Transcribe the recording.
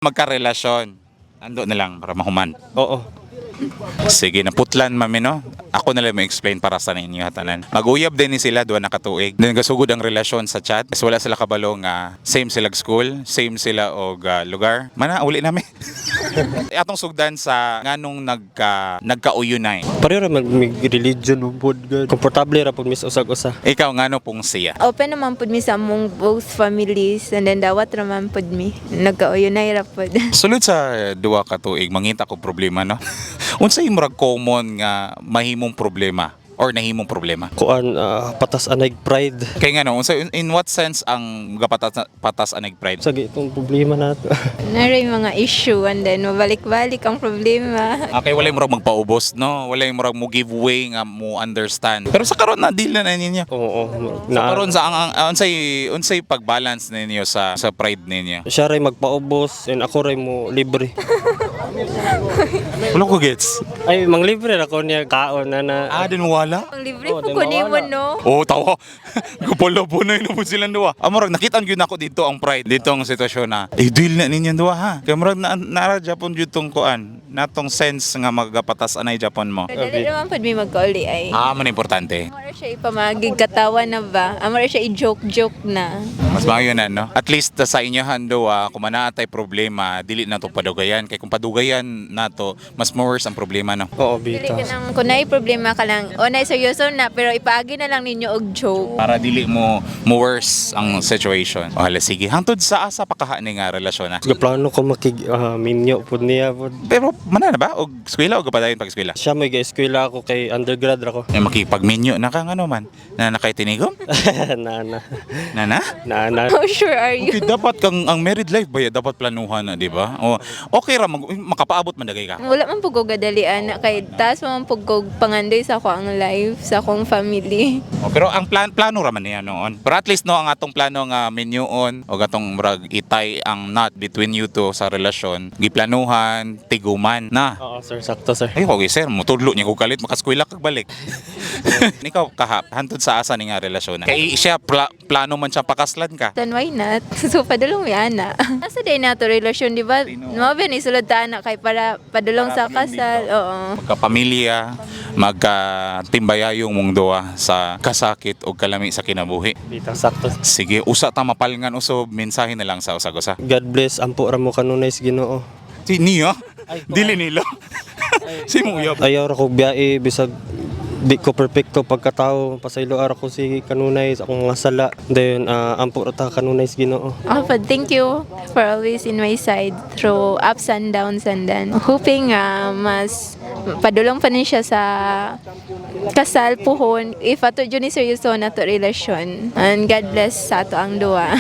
Magkarelasyon. Ando na lang para mahuman. Oo. Sige, naputlan mami, no? Ako na lang ma-explain para sa ninyo hatanan. Maguyab din ni sila duha na katuig. Then gasugod ang relasyon sa chat. Tapos wala sila kabalo nga same sila og school, same sila og lugar. Mana uli nami. Atong sugdan sa nganong nagkauyunay. Pareho ra man mig religion mo pod gud. Komportable ra pud mis usag usa. Ikaw, ngano pong siya? Open naman pud mi sa among both families and then dawat ra man pud mi. Nagkauyunay ra pud. Sulod sa duha ka tuig mangita ko problema, no. Unsay murag common nga mahimong problema or nahimong problema? Kuan, patas anay pride. Kay ngano, unsay, in what sense ang gapatas patas anay pride? Sa itong problema nato. Naray mga issue and then mabalik-balik ang problema. Okay, walay murag magpaubos, no? Walay murag mo give way nga mo understand. Pero sa karon na deal na ninyo. Oo. Sa Na, karon sa ang unsay pag-balance ninyo sa pride ninyo? Siya ray magpaubos and ako ray mo libre. Wala ko gets. Ay, manglibre ra ko niya kaon na na. Ah, din wala. Ang libre Oh, po then ko nimo, mawala. no. Oh, tawa. Gupolo po na yun po silang duwa. Ah, murag nakita gyud nako dito ang pride. Dito ang sitwasyon na, eh, deal na ninyo duwa ha. Kay murag na, nara Japon jud tong kuan. Natong sense nga magapatas anay Japon mo. Pero dali naman pud mi magkauli ay. Ah, man importante. Amo ra siya ipamagig katawa na ba? Amo ra siya i-joke-joke na. Mas maayo na, no? At least sa inyo hando, kung manatay problema, dili na to padugayan. Kay kung padugayan nato, mas more worse ang problema, no? Oo, Dili bitaw. ka nang kung naay problema ka lang, o naay seryoso na pero ipaagi na lang ninyo og joke. Para dili mo mo worse ang situation. O hala, sige. Hangtod sa asa pa kaha ni nga relasyon na. Gaplano ko makig minyo pud niya pud. Pero mana na ba? Og eskwela o padayon pag eskwela? Siya may ga-eskwela ako kay undergrad ra ko. Ay, makipagminyo na kang ano man. Na nakay tinigom? Na na. Na na? Na na. How sure are you? Okay, dapat kang ang married life ba dapat planuhan na, di ba? O okay ra mag, makapaabot man dagay ka. Wala man pud ko gadalian na kay taas man pud ko pangandoy sa ako ang life sa akong family. O, pero ang plano ra man niya noon. Pero at least, no, ang atong plano nga menyuon o atong murag itay ang knot between you two sa relasyon, giplanuhan, tiguman na. Oo, sir, sakto, sir. Ay, okay sir, mutudlo niya ko kalit, makaskwela kag balik. Ikaw kahap, hantod sa asa ni nga relasyon na. Kay siya plano man siya pakaslan ka. Then why not? So padulong mi ana. Asa day na to relasyon, di ba? Mao ba ni sulod ta ana kay para padulong Para sa padulong kasal. dito. Oo. Magkapamilya, magkatimbayayong mong duwa sa kasakit o kalami sa kinabuhi. Bitaw, sakto. Sige, usa ta mapalngan usob, mensahe na lang sa usag-usa. God bless ampo ra mo kanunay sa Ginoo. Si niya? Dili nila. Si mo uyab. Ayaw ra ko biyae bisag di ko perfecto pagkatao, pasaylo ra ko si kanunay sa akong mga sala. Then ampo ra ta kanunay sa Ginoo. Oh, but thank you for always in my side through ups and downs and then hoping mas padulong pa ni siya sa kasal puhon if ato jud ni seryoso na to relasyon, and God bless sa ato ang duwa.